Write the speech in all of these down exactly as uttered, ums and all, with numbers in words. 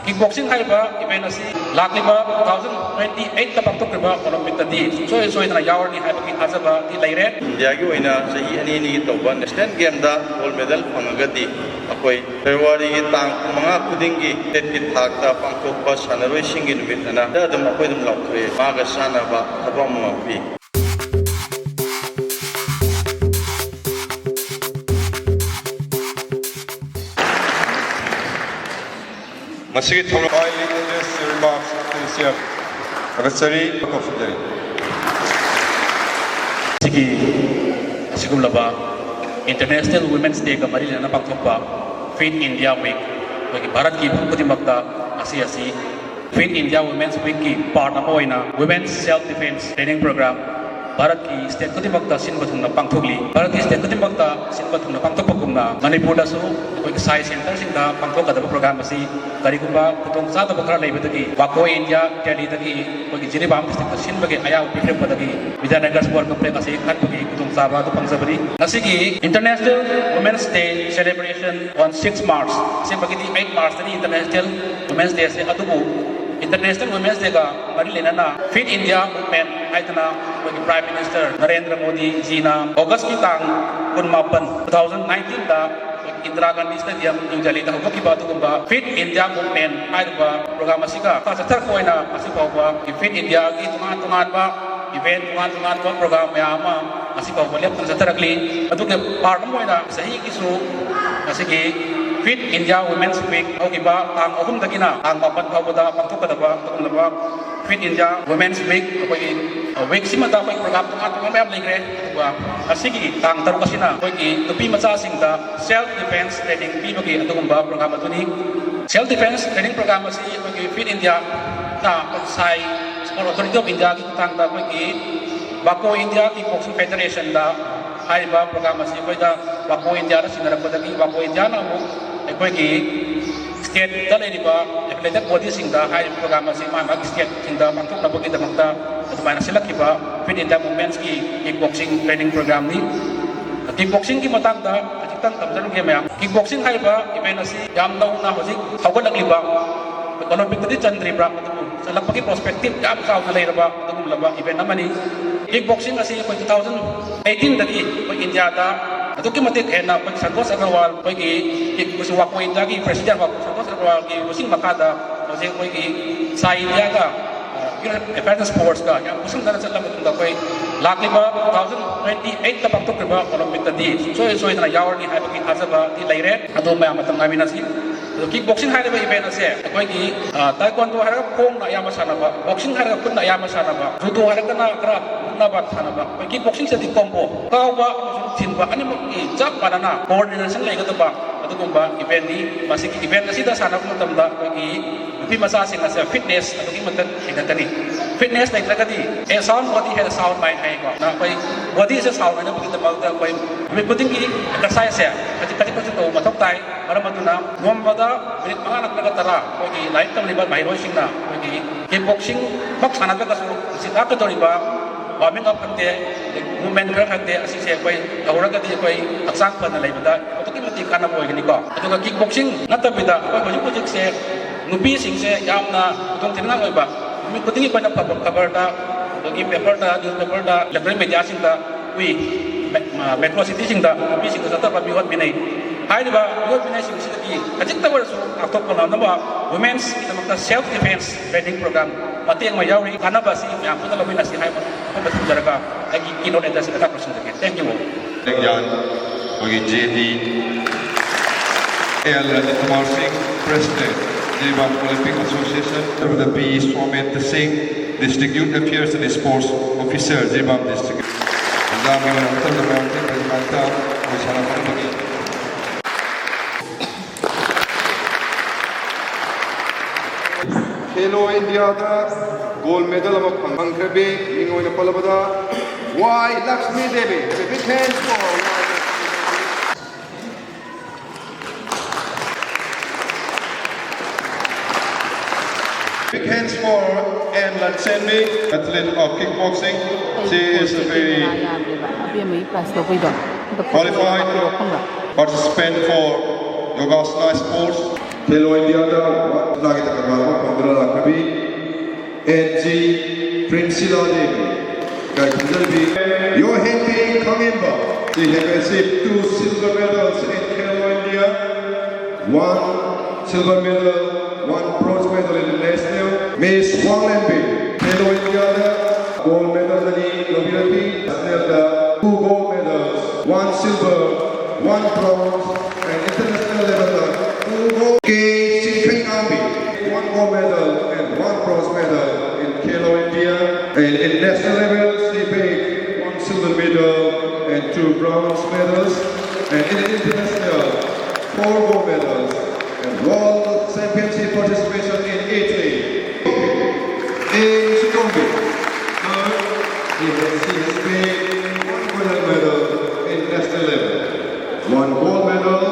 Kickboxing ꯍꯥꯏꯔꯤꯕ event ꯑꯁꯤ ꯂꯥꯛꯂꯤꯕ two thousand twenty eight ꯇ ꯄꯥꯡꯊꯣꯛꯂꯤꯕ Olympic ꯇꯗꯤ ꯁꯨꯡꯁꯣꯏ ꯁꯣꯏꯗꯅ ꯌꯥꯎꯔꯅꯤ ꯍꯥꯏꯕꯒꯤ ꯊꯥꯖꯕꯗꯤ ꯂꯩꯔꯦ꯫ ꯏꯟꯗꯤꯌꯥꯒꯤ ꯑꯣꯏꯅ ꯆꯍꯤ ꯑꯅꯤ ꯑꯅꯤꯒꯤ ꯇꯧꯕ National Game ꯗ gold medal ꯐꯪꯉꯒꯗꯤ ꯑꯩꯈꯣꯏ February ꯒꯤ ꯇꯥꯡ ꯃꯉꯥ ꯈꯨꯗꯤꯡꯒꯤ state ꯀꯤ ꯊꯥꯛꯇ ꯄꯥꯡꯊꯣꯛꯄ ꯁꯥꯟꯅꯔꯣꯏꯁꯤꯡꯒꯤ ꯅꯨꯃꯤꯠ ꯑꯅ ꯑꯗꯨꯝ ꯑꯩꯈꯣꯏ ꯑꯗꯨꯝ ꯂꯥꯎꯊꯣꯛꯑꯦ꯫ ꯃꯥꯒ ꯆꯥꯟꯅꯕ ꯊꯕꯛ ꯑꯃ ꯄꯤ꯫ ꯃꯁꯤꯒꯤ ꯊꯧꯔꯝ Kindly address your remarks to the C M. ꯑꯒꯠꯆꯔꯤ, ꯀꯧꯁꯤꯟꯖꯔꯤ꯫ ꯑꯁꯤꯒꯤ ꯑꯁꯤꯒꯨꯝꯂꯕ International Women's Day ꯒ ꯃꯔꯤ ꯂꯩꯅꯅ ꯄꯥꯡꯊꯣꯛꯄ Fit India Week, ꯑꯩꯈꯣꯏꯒꯤ ꯚꯥꯔꯠꯀꯤ ꯃꯐꯝ ꯈꯨꯗꯤꯡꯃꯛꯇ ꯉꯁꯤ ꯑꯁꯤ Fit India Women's Week ꯀꯤ part ꯑꯃ ꯑꯣꯏꯅ Women's Self Defense Training Program ꯚꯥꯔꯠꯀꯤ state ꯈꯨꯗꯤꯡꯃꯛꯇ ꯁꯤꯟꯕ ꯊꯨꯡꯅ ꯄꯥꯡꯊꯣꯛꯂꯤ꯫ ꯚꯥꯔꯠꯀꯤ state ꯈꯨꯗꯤꯡꯃꯛꯇ ꯁꯤꯟꯕ ꯊꯨꯡꯅ ꯄꯥꯡꯊꯣꯛꯄꯒꯨꯝꯅ ꯃꯅꯤꯄꯨꯔꯗꯁꯨ ꯑꯩꯈꯣꯏꯒꯤ ꯁꯥꯏ centre ꯁꯤꯡꯗ ꯄꯥꯡꯊꯣꯛꯀꯗꯕ program ꯑꯁꯤ ꯀꯔꯤꯒꯨꯝꯕ ꯈꯨꯗꯣꯡꯆꯥꯗꯕ ꯈꯔ ꯂꯩꯕꯗꯒꯤ ꯋꯥꯀꯣ ꯏꯟꯗꯤꯌꯥ ꯗꯦꯜꯂꯤꯗꯒꯤ ꯑꯩꯈꯣꯏꯒꯤ ꯖꯤꯔꯤꯕꯥꯝ district ꯇ ꯁꯤꯟꯕꯒꯤ ꯑꯌꯥꯕ ꯄꯤꯕꯤꯔꯛꯄꯗꯒꯤ ꯕꯤꯗ꯭ꯌꯥꯅꯒꯔ Sport Complex ꯑꯁꯤ ꯈꯟꯕꯒꯤ ꯈꯨꯗꯣꯡꯆꯥꯕ ꯑꯗꯨ ꯐꯪꯖꯕꯅꯤ꯫ ꯉꯁꯤꯒꯤ International Women's Day celebration on six March, ꯑꯁꯦꯡꯕꯒꯤꯗꯤ eight March ꯇꯅꯤ International Women's Day ꯑꯁꯦ, ꯑꯗꯨꯕꯨ International Women's Day ꯒ ꯃꯔꯤ ꯂꯩꯅꯅ Fit India Movement ꯍꯥꯏꯗꯅ ꯑꯩꯈꯣꯏꯒꯤ Prime Minister Narendra Modi ꯖꯤꯅ August ꯀꯤ ꯇꯥꯡ ꯀꯨꯟꯃꯥꯄꯟ, two thousand nineteen ꯗ ꯏꯟꯗꯤꯔꯥ ꯒꯥꯟꯙꯤ Stadium, ꯅ꯭ꯌꯨ ꯗꯦꯜꯂꯤꯗ ꯍꯧꯗꯣꯛꯈꯤꯕ ꯑꯗꯨꯒꯨꯝꯕ Fit India Movement ꯍꯥꯏꯔꯤꯕ program ꯑꯁꯤꯒ ꯃꯈꯥ ꯆꯠꯊꯔꯛꯄ ꯑꯣꯏꯅ ꯉꯁꯤ ꯐꯥꯎꯕ Fit India ꯒꯤ ꯇꯣꯉꯥꯟ ꯇꯣꯉꯥꯟꯕ event, ꯇꯣꯉꯥꯟ ꯇꯣꯉꯥꯟꯕ program ꯃꯌꯥꯝ ꯑꯃ ꯉꯁꯤ ꯐꯥꯎꯕ ꯂꯦꯞꯇꯅ ꯆꯠꯊꯔꯛꯂꯤ꯫ ꯑꯗꯨꯒ part ꯑꯃ ꯑꯣꯏꯅ ꯆꯍꯤꯒꯤꯁꯨ ꯉꯁꯤꯒꯤ Fit India Women's Week ꯍꯧꯈꯤꯕ ꯇꯥꯡ ꯑꯍꯨꯝꯗꯒꯤꯅ ꯇꯥꯡ ꯃꯥꯄꯟ ꯐꯥꯎꯕꯗ ꯄꯥꯡꯊꯣꯛꯀꯗꯕ ꯑꯗꯨꯒꯨꯝꯂꯕ Fit India Women's Week, ꯑꯩꯈꯣꯏꯒꯤ week ꯁꯤꯃꯗ ꯑꯩꯈꯣꯏ program ꯇꯣꯉꯥꯟ ꯇꯣꯉꯥꯟꯕ ꯃꯌꯥꯝ ꯂꯩꯈ꯭ꯔꯦ꯫ ꯑꯗꯨꯒ ꯉꯁꯤꯒꯤ ꯇꯥꯡ ꯇꯔꯨꯛ ꯑꯁꯤꯅ ꯑꯩꯈꯣꯏꯒꯤ ꯅꯨꯄꯤ ꯃꯆꯥꯁꯤꯡꯗ self defense training ꯄꯤꯕꯒꯤ ꯑꯗꯨꯒꯨꯝꯕ program ꯑꯗꯨꯅꯤ꯫ Self defense training program ꯑꯁꯤ ꯑꯩꯈꯣꯏꯒꯤ Fit India ꯅ, ꯁꯥꯏ Sport Authority of India ꯒꯤ ꯈꯨꯠꯊꯥꯡꯗ ꯑꯩꯈꯣꯏꯒꯤ ꯋꯥꯀꯣ ꯏꯟꯗꯤꯌꯥ Kickboxing Federation ꯗ ꯍꯥꯏꯔꯤꯕ program ꯑꯁꯤ ꯑꯩꯈꯣꯏꯗ ꯋꯥꯀꯣ ꯏꯟꯗꯤꯌꯥꯗ ꯁꯤꯟꯅꯔꯛꯄꯗꯒꯤ ꯋꯥꯀꯣ ꯏꯟꯗꯤꯌꯥꯅ ꯑꯃꯨꯛ ꯑꯩꯈꯣꯏꯒꯤ state ꯇ ꯂꯩꯔꯤꯕ affiliated body ꯁꯤꯡꯗ ꯍꯥꯏꯔꯤꯕ program ꯑꯁꯤ ꯃꯥ ꯃꯥꯒꯤ state ꯁꯤꯡꯗ ꯄꯥꯡꯊꯣꯛꯅꯕꯒꯤꯗꯃꯛꯇ ꯑꯗꯨꯃꯥꯏꯅ ꯁꯤꯜꯂꯛꯈꯤꯕ Fit India Movements ꯀꯤ kickboxing training program ꯅꯤ꯫ Kickboxing ꯒꯤ ꯃꯇꯥꯡꯗ ꯈꯖꯤꯛꯇꯪ ꯇꯝꯖꯔꯝꯒꯦ ꯃꯌꯥꯝ꯫ Kickboxing ꯍꯥꯏꯔꯤꯕ event ꯑꯁꯤ ꯌꯥꯝ ꯅꯧꯅ ꯍꯧꯖꯤꯛ ꯍꯧꯒꯠꯂꯛꯂꯤꯕ ꯑꯣꯂꯤꯝꯄꯤꯛꯇꯗꯤ ꯆꯟꯗ꯭ꯔꯤꯕ꯭ꯔꯥ, ꯑꯗꯨꯕꯨ ꯆꯠꯂꯛꯄꯒꯤ ꯄ꯭ꯔꯣꯁꯄꯦꯛꯇꯤꯞ ꯌꯥꯝ ꯆꯥꯎꯅ ꯂꯩꯔꯕ ꯑꯗꯨꯒꯨꯝꯂꯕ ꯏꯚꯦꯟꯠ ꯑꯃꯅꯤ꯫ ꯀꯤꯛ ꯕꯣꯛꯁꯤꯡ ꯑꯁꯤ ꯑꯩꯈꯣꯏ ꯇꯨ ꯊꯥꯎꯖꯟ ꯑꯩꯠꯇꯤꯟꯗꯒꯤ ꯑꯩꯈꯣꯏ ꯏꯟꯗꯤꯌꯥꯗ ꯑꯗꯨꯛꯀꯤ ꯃꯇꯤꯛ ꯍꯦꯟꯅ ꯑꯩꯈꯣꯏ ꯁꯟꯇꯣꯁ ꯑꯒꯔꯋꯥꯜ, ꯑꯩꯈꯣꯏꯒꯤ ꯀꯤꯛ ꯕꯣꯛꯁꯤꯡ ꯋꯥꯀꯣ ꯏꯟꯗꯤꯌꯥꯒꯤ ꯄ꯭ꯔꯦꯁꯤꯗꯦꯟ ꯁꯟꯇꯣꯁ ꯑꯒꯔꯋꯥꯜꯒꯤ ꯂꯨꯆꯤꯡ ꯃꯈꯥꯗ ꯍꯧꯖꯤꯛ ꯑꯩꯈꯣꯏꯒꯤ ꯁꯥꯏ ꯏꯟꯗꯤꯌꯥꯒ, ꯑ, ꯌꯨꯅꯥꯏꯇꯦꯗ ꯑꯦꯐꯤꯌꯔꯁ ꯁ꯭ꯄꯣꯔꯠꯁꯀ ꯌꯥꯝ ꯈꯨꯠꯁꯝꯅꯅ ꯆꯠꯂ ꯃꯇꯨꯡꯗ ꯑꯩꯈꯣꯏ ꯂꯥꯛꯂꯤꯕ ꯇꯨ ꯊꯥꯎꯖꯟ ꯇ꯭ꯋꯦꯟꯇꯤ ꯑꯩꯠꯇ ꯄꯥꯡꯊꯣꯛꯂꯤꯕ ꯑꯣꯂꯤꯝꯄꯤꯛꯇꯗꯤ ꯁꯨꯡꯁꯣꯏ ꯁꯣꯏꯗꯅ ꯌꯥꯎꯔꯅꯤ ꯍꯥꯏꯕꯒꯤ ꯊꯥꯖꯕꯗꯤ ꯂꯩꯔꯦ꯫ ꯑꯗꯨ ꯃꯌꯥꯝ ꯃꯇꯝ ꯉꯥꯏꯃꯤꯟꯅꯁꯤ꯫ ꯑꯗꯣ ꯀꯤꯛ ꯕꯣꯛꯁꯤꯡ ꯍꯥꯏꯔꯤꯕ ꯏꯚꯦꯟꯠ ꯑꯁꯦ ꯑꯩꯈꯣꯏꯒꯤ, ꯑ, ꯇꯥꯏꯀ꯭ꯋꯣꯟꯗꯣ ꯍꯥꯏꯔꯒ ꯈꯣꯡꯅ ꯑꯌꯥꯝꯕ ꯁꯥꯟꯅꯕ, ꯕꯣꯛꯁꯤꯡ ꯍꯥꯏꯔꯒ ꯈꯨꯠꯅ ꯑꯌꯥꯝꯕ ꯁꯥꯟꯅꯕ, ꯖꯨꯗꯣ ꯍꯥꯏꯔꯒꯅ ꯈꯔ ꯃꯨꯛꯅꯕ ꯁꯥꯟꯅꯕ, ꯑꯩꯈꯣꯏ ꯀꯤꯛ ꯕꯣꯛꯁꯤꯡꯁꯤꯗꯤ ꯀꯣꯝꯕꯣ, ꯀꯥꯎꯕ ꯑꯃꯁꯨꯡ ꯊꯤꯟꯕ ꯑꯅꯤꯃꯛꯀꯤ ꯆꯞ ꯃꯥꯟꯅꯅ ꯀꯣꯑꯣꯔꯗꯤꯅꯦꯁꯟ ꯂꯩꯒꯗꯕ ꯑꯗꯨꯒꯨꯝꯕ ꯏꯚꯦꯟꯠꯅꯤ꯫ ꯃꯁꯤꯒꯤ ꯏꯚꯦꯟꯠ ꯑꯁꯤꯗ ꯁꯥꯟꯅꯕ ꯃꯇꯝꯗ ꯑꯩꯈꯣꯏꯒꯤ ꯅꯨꯄꯤ ꯃꯆꯥꯁꯤꯡ ꯑꯁꯦ ꯐꯤꯠꯅꯦꯁ ꯑꯗꯨꯛꯀꯤ ꯃꯇꯤꯛ ꯍꯦꯟꯒꯠꯀꯅꯤ꯫ ꯐꯤꯠꯅꯦꯁ ꯂꯩꯇ꯭ꯔꯒꯗꯤ, a sound body has a sound mind ꯍꯥꯏꯀꯣ꯫ ꯅ ꯑꯩꯈꯣꯏ ꯕꯣꯗꯤꯁꯦ ꯁꯥꯎꯟ ꯑꯣꯏꯅꯕꯒꯤꯗꯃꯛꯇ ꯑꯩꯈꯣꯏ ꯅꯨꯃꯤꯠ ꯈꯨꯗꯤꯡꯒꯤ ꯑꯦꯛꯁꯔꯁꯥꯏꯁꯁꯦ ꯈꯖꯤꯛ ꯈꯖꯤꯛ ꯈꯖꯤꯛ ꯇꯧꯕ ꯃꯊꯧ ꯇꯥꯏ꯫ ꯃꯔꯝ ꯑꯗꯨꯅ ꯅꯣꯡꯃꯗ ꯃꯤꯅꯤꯠ ꯃꯉꯥ ꯅꯠꯇ꯭ꯔꯒ ꯇꯔꯥ ꯑꯩꯈꯣꯏꯒꯤ ꯂꯥꯏꯔꯤꯛ ꯇꯝꯂꯤꯕ ꯃꯍꯩꯔꯣꯏꯁꯤꯡꯅ ꯑꯩꯈꯣꯏꯒꯤ ꯀꯤꯛ ꯕꯣꯛꯁꯤꯡꯃꯛ ꯁꯥꯟꯅꯗ꯭ꯔꯒꯁꯨ ꯅꯨꯡꯁꯤꯠ ꯍꯥꯞꯀꯗꯧꯔꯤꯕ ꯋꯥꯔꯃꯤꯡ ꯑꯞ ꯈꯪꯗꯦ, ꯑꯗꯩ ꯃꯨꯚꯃꯦꯟꯠ ꯈꯔ ꯈꯪꯗꯦ, ꯑꯁꯤꯁꯦ ꯑꯩꯈꯣꯏ ꯇꯧꯔꯒꯗꯤ ꯑꯩꯈꯣꯏ ꯍꯛꯆꯥꯡ ꯐꯅ ꯂꯩꯕꯗ ꯑꯗꯨꯛꯀꯤ ꯃꯇꯤꯛ ꯀꯥꯟꯅꯕ ꯑꯣꯏꯒꯅꯤꯀꯣ꯫ ꯑꯗꯨꯒ ꯀꯤꯛ ꯕꯣꯛꯁꯤꯡ ꯅꯠꯇꯕꯤꯗ ꯑꯩꯈꯣꯏ ꯍꯧꯖꯤꯛ ꯍꯧꯖꯤꯛꯁꯦ ꯅꯨꯄꯤꯁꯤꯡꯁꯦ ꯌꯥꯝꯅ ꯈꯨꯗꯣꯡꯊꯤꯅꯤꯡꯉꯥꯏ ꯑꯣꯏꯕ, ꯅꯨꯃꯤꯠ ꯈꯨꯗꯤꯡꯒꯤ ꯑꯩꯈꯣꯏꯅ ꯈꯕꯔ-, ꯈꯕꯔꯗ, ꯑꯗꯒꯤ ꯄꯦꯄꯔꯗ, ꯅ꯭ꯌꯨꯁ ꯄꯦꯄꯔꯗ, ꯏꯂꯦꯛꯇ꯭ꯔꯣꯅꯤꯛ ꯃꯦꯗꯤꯌꯥꯁꯤꯡꯗ ꯎꯏ꯫ ꯃꯦ-, ꯃ-, ꯃꯦꯇ꯭ꯔꯣ ꯁꯤꯇꯤꯁꯤꯡꯗ ꯅꯨꯄꯤꯁꯤꯡꯗ ꯆꯠꯇꯕ ꯃꯤꯑꯣꯠ ꯃꯤꯅꯩ꯫ ꯍꯥꯏꯔꯤꯕ ꯃꯤꯑꯣꯠ ꯃꯤꯅꯩꯁꯤꯡꯁꯤꯗꯒꯤ ꯈꯖꯤꯛꯇ ꯑꯣꯏꯔꯁꯨ ꯉꯥꯛꯊꯣꯛꯄ ꯉꯝꯅꯕ ꯋꯨꯃꯦꯟꯁꯀꯤꯗꯃꯛꯇ ꯁꯦꯜꯐ ꯗꯤꯐꯦꯟꯁ ꯇ꯭ꯔꯦꯅꯤꯡ ꯄ꯭ꯔꯣꯒ꯭ꯔꯥꯝ ꯃꯇꯦꯡ ꯑꯃ ꯌꯥꯎꯔꯤ꯫ ꯀꯥꯟꯅꯕ ꯑꯁꯤ ꯃꯌꯥꯝ ꯄꯨꯟꯅ ꯂꯧꯃꯤꯟꯅꯁꯤ ꯍꯥꯏꯕ ꯑꯃ ꯊꯝꯖꯔꯒ ꯑꯩꯒꯤ ꯀꯤꯅꯣꯠ ꯑꯦꯗ꯭ꯔꯦꯁ ꯃꯈꯥ ꯂꯣꯏꯁꯤꯟꯖꯒꯦ꯫ Thank you all. ꯒ꯭ꯌꯥꯟ, ꯑꯩꯈꯣꯏꯒꯤ ꯖꯦ ꯗꯤ ꯑꯦꯜ ꯔꯖꯤꯠ ꯀꯨꯃꯥꯔ ꯁꯤꯡ, President, Jiribam Olympic Association, ꯗꯕ꯭ꯂꯤꯌꯨ ꯗꯕ꯭ꯂꯤꯌꯨ E showman ꯁꯤꯡ, District Youth Affairs and Sports Officer, Jiribam District꯫ ꯑꯦꯛꯖꯥꯝꯒꯤ ꯑꯣꯏꯅ ꯃꯊꯪꯗ ꯃꯌꯥꯝ ꯊꯦꯡꯅꯔꯤꯉꯩꯗ ꯑꯩꯈꯣꯏ ꯁꯥꯟꯅ ꯈꯣꯠꯅꯕꯒꯤ ꯈꯦꯂꯣ ꯏꯟꯗꯤꯌꯥꯗ ꯒꯣꯜ ꯃꯦꯗꯜ ꯑꯃ ꯐꯪ-, ꯐꯪꯈ꯭ꯔꯕꯤ ꯃꯤꯡ ꯑꯣꯏꯅ ꯄꯜꯂꯕꯗ Y Laxmi Devi. Big hands for Y Laxmi Devi. Big hands for N Latsenmi, athlete of kickboxing. She is a very ꯑꯕꯦꯝꯃꯒꯤ ꯄ꯭ꯔꯥꯏꯖ ꯂꯧꯕꯩꯗꯣ꯫ ꯑꯗꯣ ꯐꯣꯇꯣ qualified ꯀꯥꯞꯄꯗꯣ ꯈꯪꯕ꯭ꯔꯥ? Participant for Yogasana sports. Khelo India ꯗ ꯋꯥ ꯂꯥꯛꯀꯦ ꯇꯧꯕ ꯑꯃ ꯄꯥꯝꯗꯨꯅ ꯂꯥꯛꯄꯤ꯫ ꯑꯦꯟ ꯖꯤ ꯄ꯭ꯔꯤꯟꯁꯤꯂꯥ ꯗꯦꯕꯤ, ꯒꯥꯏ ꯊꯥꯖꯟꯕꯤ꯫ ꯌꯣꯍꯦꯟꯕꯤ ꯈꯪꯍꯦꯟꯕ, she have achieved two silver medals in Khelo India, one silver medal, one bronze medal in national. Miss Wanglenbi, Khelo India the gold medal ꯑꯅꯤ ꯂꯧꯕꯤꯔꯛꯈꯤ꯫ National the two gold medals, one silver, one bronze, and international level the two gold. K ꯆꯤꯡꯈꯩꯉꯥꯝꯕꯤ, one gold medal and one bronze medal in Khelo India. And in national level, she bagged one silver medal and two bronze medals. And in international, four gold medals and World Championship participation in Italy. In Sukhumvit, third, he has, she has bagged one gold medal in national level, one gold medal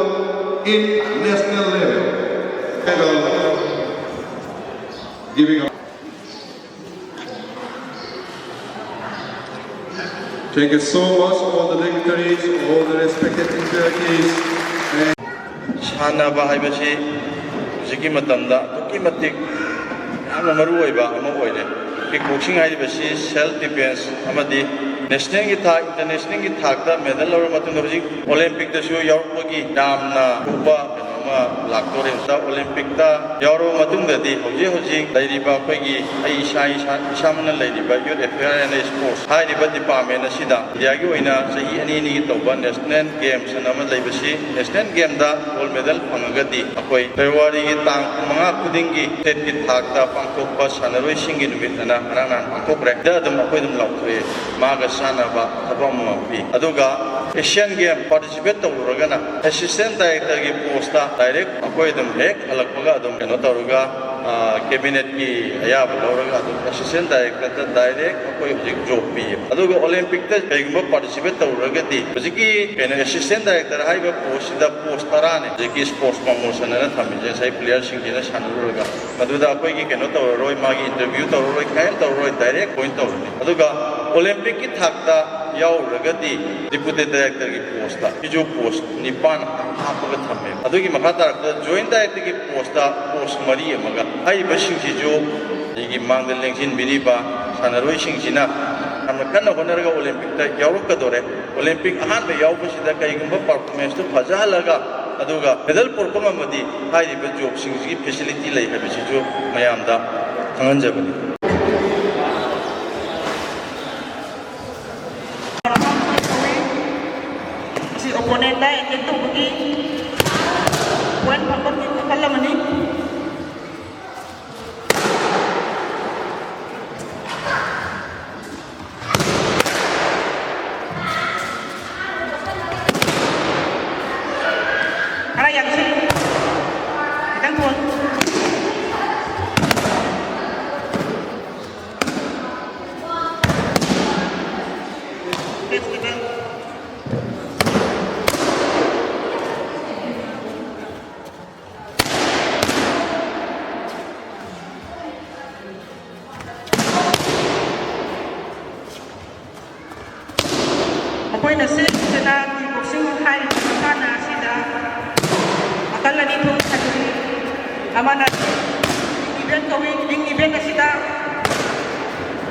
in national level. Medal giving up. Thank you so much, all the dignitaries, all the respected intellectuals, and ꯁꯥꯟꯅꯕ ꯍꯥꯏꯕꯁꯤ ꯍꯧꯖꯤꯛꯀꯤ ꯃꯇꯝꯗ ꯑꯗꯨꯛꯀꯤ ꯃꯇꯤꯛ ꯌꯥꯝꯅ ꯃꯔꯨ ꯑꯣꯏꯕ ꯑꯃ ꯑꯣꯏꯔꯦ꯫ Kick boxing ꯍꯥꯏꯔꯤꯕꯁꯤ self defense ꯑꯃꯗꯤ national ꯒꯤ ꯊꯥꯛ, international ꯒꯤ ꯊꯥꯛꯇ medal ꯂꯧꯔꯕ ꯃꯇꯨꯡꯗ ꯍꯧꯖꯤꯛ Olympic ꯇꯁꯨ ꯌꯥꯎꯔꯛꯄꯒꯤ ꯌꯥꯝꯅ ꯂꯨꯕ ꯀꯩꯅꯣ ꯑꯃ ꯂꯥꯛꯇꯣꯔꯦ꯫ Olympic ꯇ ꯌꯥꯎꯔꯕ ꯃꯇꯨꯡꯗꯗꯤ ꯍꯧꯖꯤꯛ ꯍꯧꯖꯤꯛ ꯂꯩꯔꯤꯕ ꯑꯩꯈꯣꯏꯒꯤ, ꯑꯩ ꯏꯁꯥ, ꯏꯁꯥ, ꯏꯁꯥꯃꯛꯅ ꯂꯩꯔꯤꯕ Youth Affairs and Sports ꯍꯥꯏꯔꯤꯕ department ꯑꯁꯤꯗ India ꯒꯤ ꯑꯣꯏꯅ ꯆꯍꯤ ꯑꯅꯤ ꯑꯅꯤꯒꯤ ꯇꯧꯕ national games ꯑꯅ ꯑꯃ ꯂꯩꯕꯁꯤ, national game ꯗ gold medal ꯐꯪꯉꯒꯗꯤ ꯑꯩꯈꯣꯏ February ꯒꯤ ꯇꯥꯡ ꯀꯨꯟꯃꯉꯥ ꯈꯨꯗꯤꯡꯒꯤ state ꯀꯤ ꯊꯥꯛꯇ ꯄꯥꯡꯊꯣꯛꯄ ꯁꯥꯟꯅꯔꯣꯏꯁꯤꯡꯒꯤ ꯅꯨꯃꯤꯠ ꯑꯅ ꯉꯔꯥꯡ ꯅꯍꯥꯟ ꯄꯥꯡꯊꯣꯛꯈ꯭ꯔꯦ꯫ ꯗ ꯑꯗꯨꯝ ꯑꯩꯈꯣꯏ ꯑꯗꯨꯝ ꯂꯥꯎꯊꯣꯛꯑꯦ, ꯃꯥꯒ ꯆꯥꯟꯅꯕ ꯊꯕꯛ ꯑꯃꯃꯝ ꯄꯤ꯫ ꯑꯗꯨꯒ Asian Game participate ꯇꯧꯔꯨꯔꯒꯅ assistant director ꯒꯤ post ꯇ direct ꯑꯩꯈꯣꯏ ꯑꯗꯨꯝ ꯍꯦꯛ ꯍꯜꯂꯛꯄꯒ ꯑꯗꯨꯝ ꯀꯩꯅꯣ ꯇꯧꯔꯒ, ꯑ, cabinet ꯀꯤ ꯑꯌꯥꯕ ꯂꯧꯔꯒ ꯑꯗꯨꯝ assistant director ꯗ direct ꯑꯩꯈꯣꯏ ꯍꯧꯖꯤꯛ job ꯄꯤꯌꯦ꯫ ꯑꯗꯨꯒ Olympic ꯇ ꯀꯩꯒꯨꯝꯕ participate ꯇꯧꯔꯨꯔꯒꯗꯤ ꯍꯧꯖꯤꯛꯀꯤ ꯀꯩꯅꯣ assistant director ꯍꯥꯏꯔꯤꯕ post ꯁꯤꯗ post ꯇꯔꯥꯅꯤ ꯍꯧꯖꯤꯛꯀꯤ sports promotion ꯑꯅ ꯊꯝꯃꯤꯁꯦ, ꯉꯁꯥꯏ player ꯁꯤꯡꯁꯤꯅ ꯁꯥꯟꯅꯔꯨꯔꯒ꯫ ꯃꯗꯨꯗ ꯑꯩꯈꯣꯏꯒꯤ ꯀꯩꯅꯣ ꯇꯧꯔꯔꯣꯏ, ꯃꯥꯒꯤ interview ꯇꯧꯔꯔꯣꯏ, ꯀꯔꯤꯝ ꯇꯧꯔꯔꯣꯏ, direct appoint ꯇꯧꯔꯅꯤ꯫ ꯑꯗꯨꯒ Olympic ꯀꯤ ꯊꯥꯛꯇ ꯌꯥꯎꯔꯒꯗꯤ ꯗꯤꯄꯨꯇꯤ ꯗꯥꯏꯔꯦꯛꯇꯔꯒꯤ ꯄꯣꯁꯇ ꯁꯤꯁꯨ ꯄꯣꯁ ꯅꯤꯄꯥꯟ ꯍꯥꯞꯄꯒ ꯊꯝꯃꯦ꯫ ꯑꯗꯨꯒꯤ ꯃꯈꯥ ꯇꯥꯔꯛꯄꯗ ꯖꯣꯏꯟ ꯗꯥꯏꯔꯦꯛꯇꯔꯒꯤ ꯄꯣꯁꯇ ꯄꯣꯁ ꯃꯔꯤ ꯑꯃꯒ, ꯍꯥꯏꯔꯤꯕꯁꯤꯡꯁꯤꯁꯨ ꯑꯩꯒꯤ ꯃꯥꯡꯗ ꯂꯦꯡꯁꯤꯟꯕꯤꯔꯤꯕ ꯁꯥꯟꯅꯔꯣꯏꯁꯤꯡꯁꯤꯅ ꯌꯥꯝꯅ ꯀꯟꯅ ꯍꯣꯠꯅꯔꯒ ꯑꯣꯂꯦꯝꯄꯤꯛꯇ ꯌꯥꯎꯔꯛꯀꯗꯣꯔꯦ꯫ ꯑꯣꯂꯦꯝꯄꯤꯛ ꯑꯍꯥꯟꯕ ꯌꯥꯎꯕꯁꯤꯗ ꯀꯔꯤꯒꯨꯝꯕ ꯄꯔꯐꯣꯔꯃꯦꯟꯁꯇꯨ ꯐꯖꯍꯜꯂꯒ, ꯑꯗꯨꯒ ꯃꯦꯗꯜ ꯄꯨꯔꯛꯄ ꯉꯝꯃꯗꯤ ꯍꯥꯏꯔꯤꯕ ꯖꯣꯕꯁꯤꯡꯁꯤꯒꯤ ꯐꯦꯁꯤꯂꯤꯇꯤ ꯂꯩ ꯍꯥꯏꯕꯁꯤꯁꯨ ꯃꯌꯥꯝꯗ ꯈꯪꯍꯟꯖꯕꯅꯤ꯫ ꯃꯁꯤ ꯑꯣꯄꯣꯅꯦꯟꯗ ꯑꯦꯇꯦꯛ ꯇꯧꯕꯒꯤ ꯄꯣꯏꯟ ꯐꯪꯕꯒꯤ ꯃꯈꯜ ꯑꯃꯅꯤ꯫ ꯈꯔ ꯌꯥꯡꯁꯤꯜꯂꯨ꯫ ꯈꯤꯇꯪ ꯊꯣꯟ꯫ ꯃꯈꯣꯏꯅ ꯁꯤꯟꯗꯨꯅ ꯀꯤꯛ ꯕꯣꯛꯁꯤꯡ ꯍꯥꯏꯔꯤꯕ ꯃꯁꯥꯟꯅ ꯑꯁꯤꯗ ꯃꯈꯜ ꯑꯅꯤ ꯊꯣꯛꯅ ꯈꯥꯏꯗꯣꯛꯏ꯫ ꯑꯃꯅ ꯔꯤꯡ ꯏꯚꯦꯟ ꯀꯧꯏ꯫ ꯔꯤꯡ ꯏꯚꯦꯟ ꯑꯁꯤꯗ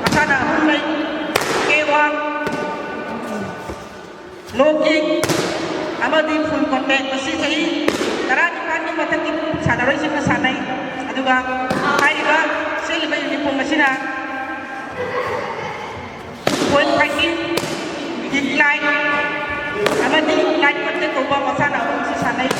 ꯃꯁꯥꯟꯅ ꯑꯍꯨꯝ ꯂꯩ: ꯀꯦ ꯋꯥꯛ, ꯂꯣ ꯀꯤꯛ ꯑꯃꯗꯤ ꯐꯨꯜ ꯀꯣꯟꯇꯦꯛ꯫ ꯃꯁꯤ ꯆꯍꯤ ꯇꯔꯥꯅꯤꯄꯥꯟꯒꯤ ꯃꯊꯛꯀꯤ ꯁꯥꯟꯅꯔꯣꯏꯁꯤꯡꯅ ꯁꯥꯟꯅꯩ꯫ ꯑꯗꯨꯒ ꯍꯥꯏꯔꯤꯕ ꯁꯦꯠꯂꯤꯕ ꯌꯨꯅꯤꯐꯣꯔꯝ ꯑꯁꯤꯅ ꯄꯣꯏꯟ ꯐꯥꯏꯇꯤꯡ, ꯍꯤꯞ ꯂꯥꯏꯟ ꯑꯃꯗꯤ ꯂꯥꯏꯠ ꯀꯣꯟꯇꯦꯛ ꯀꯧꯕ ꯃꯁꯥꯟꯅ ꯑꯍꯨꯝꯁꯤ ꯁꯥꯟꯅꯩ꯫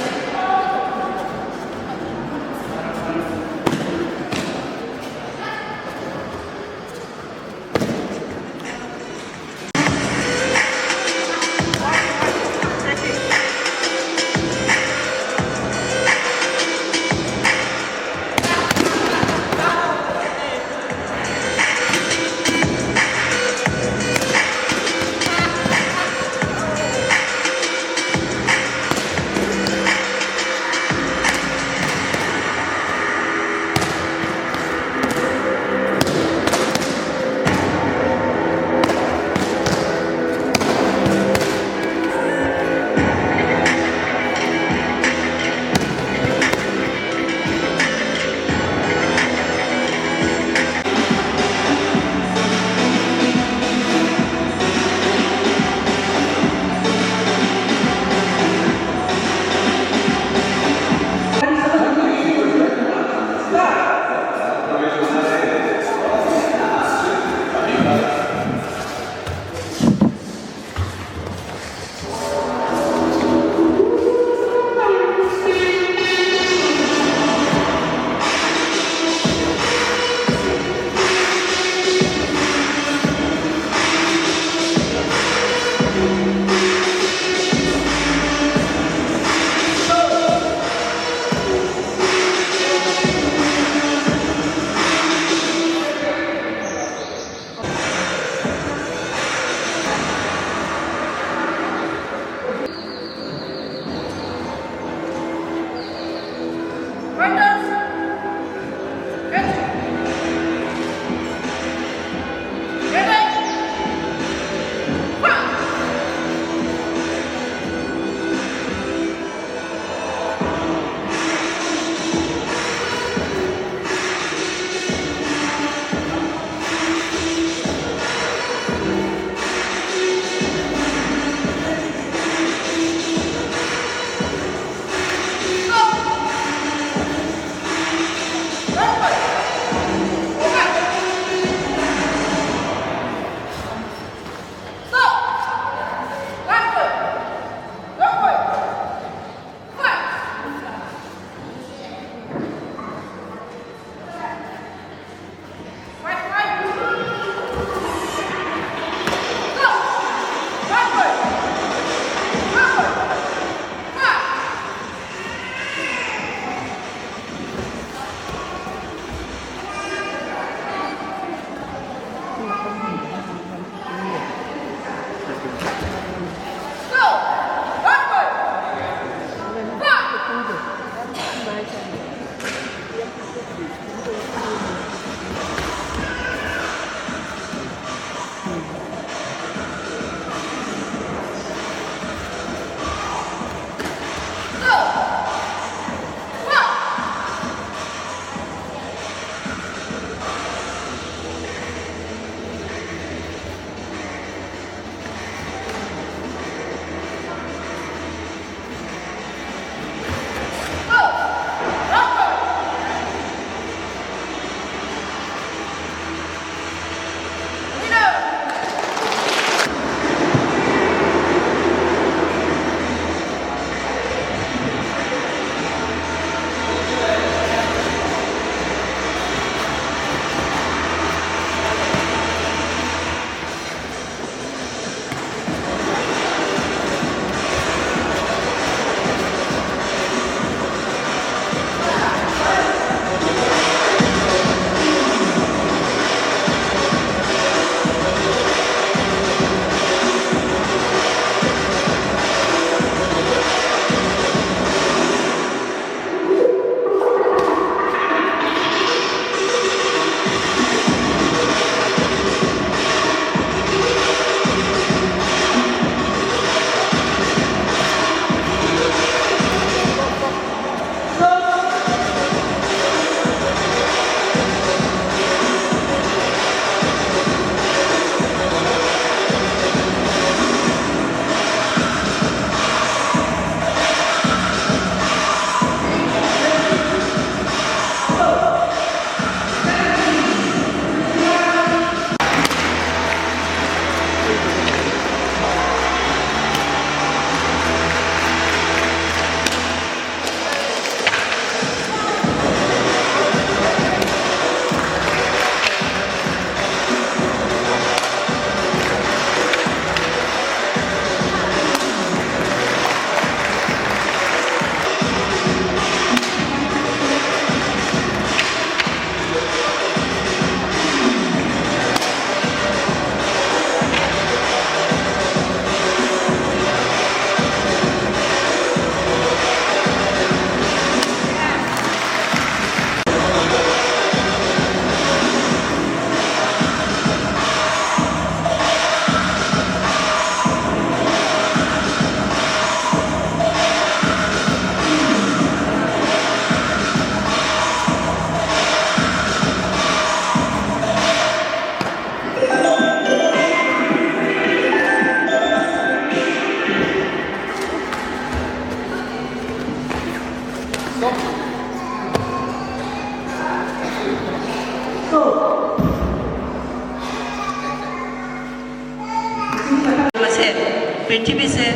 ꯄ꯭ꯔꯤꯊꯤꯕꯤꯁꯦ